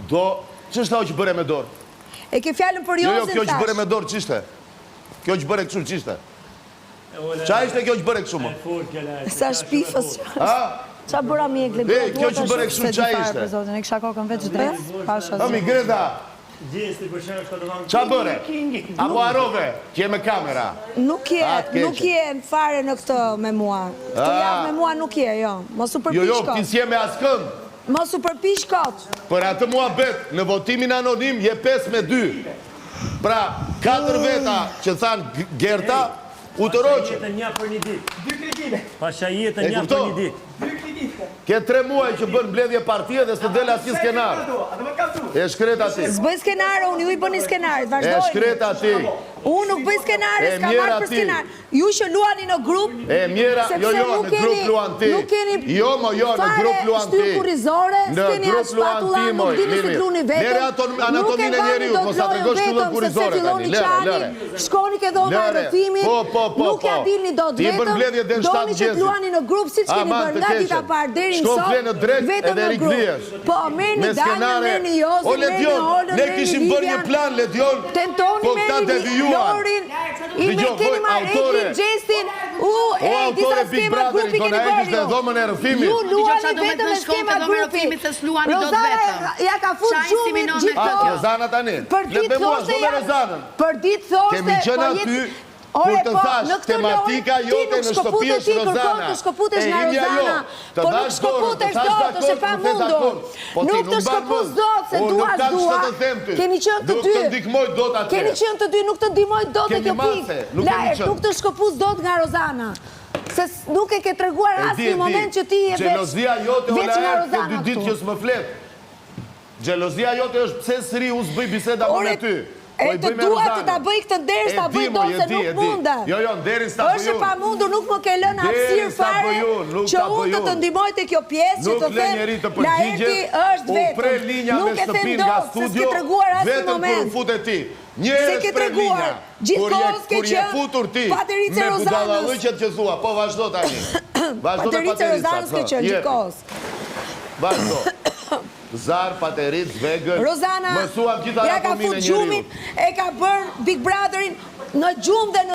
Do, ç'është ajo që bëre me dorë? E ke fjalën për Jo, jo, Jozin kjo që bëre thash. me dorë ç'ishte? Kjo që bëre kështu ç'ishte? Ça ishte kjo që bëre kështu më? Sa shpifës që është. Ha? Ça bëra mi Egli, E, kjo dua që ta bëre shoh kështu se ça di fare ishte? për zotin, e kisha kokën veç drejt, pasha Ha mi zotin. Greta. Ça bëre? Apo harrove që je me kamera? Nuk je, A, të keqe. nuk je fare në këtë me mua. Këtë Ah. javë me mua nuk je, jo. Mos u Jo, përpiq jo, ti kot. s'je me askënd. Mos u përpiq kot. Për atë muhabet, në votimin anonim je 5 me 2. Pra, 4 veta që thanë Gerta, u tërhoqën. Pasha jetën një për një ditë. Pasha jetën E një për kupton? një ditë. Ke 3 muaj që bën mbledhje partie dhe s'të del asnjë skenar. E shkreta ti. S'bëj skenare unë, ju i bëni skenaret, E vazhdojeni. shkreta ti. Unë nuk bëj skenare, E s'kam mjera marrë për ti. skenar. Ju që luani në grup, E mjera, jo sepse jo, nuk në grup keni, luan ti. nuk keni Jo mo, jo, në fare grup luan ti. shtyllë kurrizore, Në s'keni grup as luan shpatulla, ti, nuk moj, dini si Mimi. luni vetëm. Lere ato Nuk e anatominë e mbani njeriut, dot mos ta lojën tregosh shtyllën vetëm, sepse kurrizore tani. filloni Lere, qani, lere. shkoni ke dhoma e Lere. rrëfimit, Po, po, po, nuk ja po. dilni dot Ti bën vetëm, mbledhje deri në doni 7 që të mëngjesit. luani në grup siç keni Aman, bërë të nga dita keqen. parë deri në Shkon sot, fle në drek vetëm edhe në grup. rikthehesh. Po, merrni Me Danjën, skenare. merrni O Jozin, merrni Ledion, Olën, ne merrni kishim bërë një Livian. plan Ledion, Tentoni po këta merrni devijuan. Lorin, i me Dëgjo, keni voj, marrë autore. Eglin, Gjestin, u, O ej, disa autore Big skema Brotherit, grupi do keni na bërë heqësh dhe ju. dhomën e rrëfimit. Ju Dëgjo, luani ça do me vetëm thënë me shkon skema te dhoma e grupi. rrëfimit se s'luani dot Rozana vetëm. ja ka fut Ça gjumit inseminon me A, këtë gjithkohë. Rozana tani. Për Flet ditë me mua, thoshte s'do me ja, Rozanën. për ditë thoshte, Kemi qenë po aty jetë kur Ore, të po, thash, në këtë lojë, tematika ti jote nuk në shtëpi shkëputesh, është ti kërkon Rozana. të shkëputesh E nga imja jo. Rozana. Të Po nuk dhash dorën, të shkëputesh thash dot, është e dakord, më the pamundur. dakord. Po ti Nuk nuk të mban shkëpus mend. dot, se Unë dua nuk kam s'dua. ç'të të them ty. Keni qenë të Nuk dy. të ndihmoj dot atje. Keni qenë të dy, nuk të ndihmoj dot te Kemi kjo mase, pikë. nuk kemi Laert, qenë. nuk të shkëpus dot nga Rozana. Se nuk e ke treguar E di, asnjë e di. moment që ti je veç Xhelozia jote o veç nga Laert, këto Rozana dy ditë këtu. që s'më flet. Xhelozia jote është pse s'ri unë s'bëj biseda më me Ore, ty. Po e i të bëj me dua të Rozanën. ta bëj këtë nder, E s'ta di, bëj moj, dot e se di, nuk e di. mundem. Jo, jo, nderin s'ta bëj Është e unë. pamundur, nuk më ke lënë Nderin hapësirë s'ta fare bëj unë, nuk që ta unë bëj të të unë. ndihmoj te kjo pjesë që Nuk të lë them njeri të Laerti përgjigjet, është u vetëm. pre linja me Nuk e them shtëpinë nga dot, se s'ke studio, treguar asnjë vetëm kur u moment. fute ti. Një Se herë ke është pre treguar, linja. gjithë Kur je kohës ke kur je qenë futur ti paterice me Rozanës. budallallëqet që thua, po vazhdo tani. Vazhdo me Paterice patericat, Rozanës ke hë, qenë gjithë jepi. kohës. Vazhdo. Zar, pateric, vegël, Rozana mësuam gjithë ja ka anatominë fut e gjumin, njeriut. e ka bërë Big Brotherin në gjumë dhe në.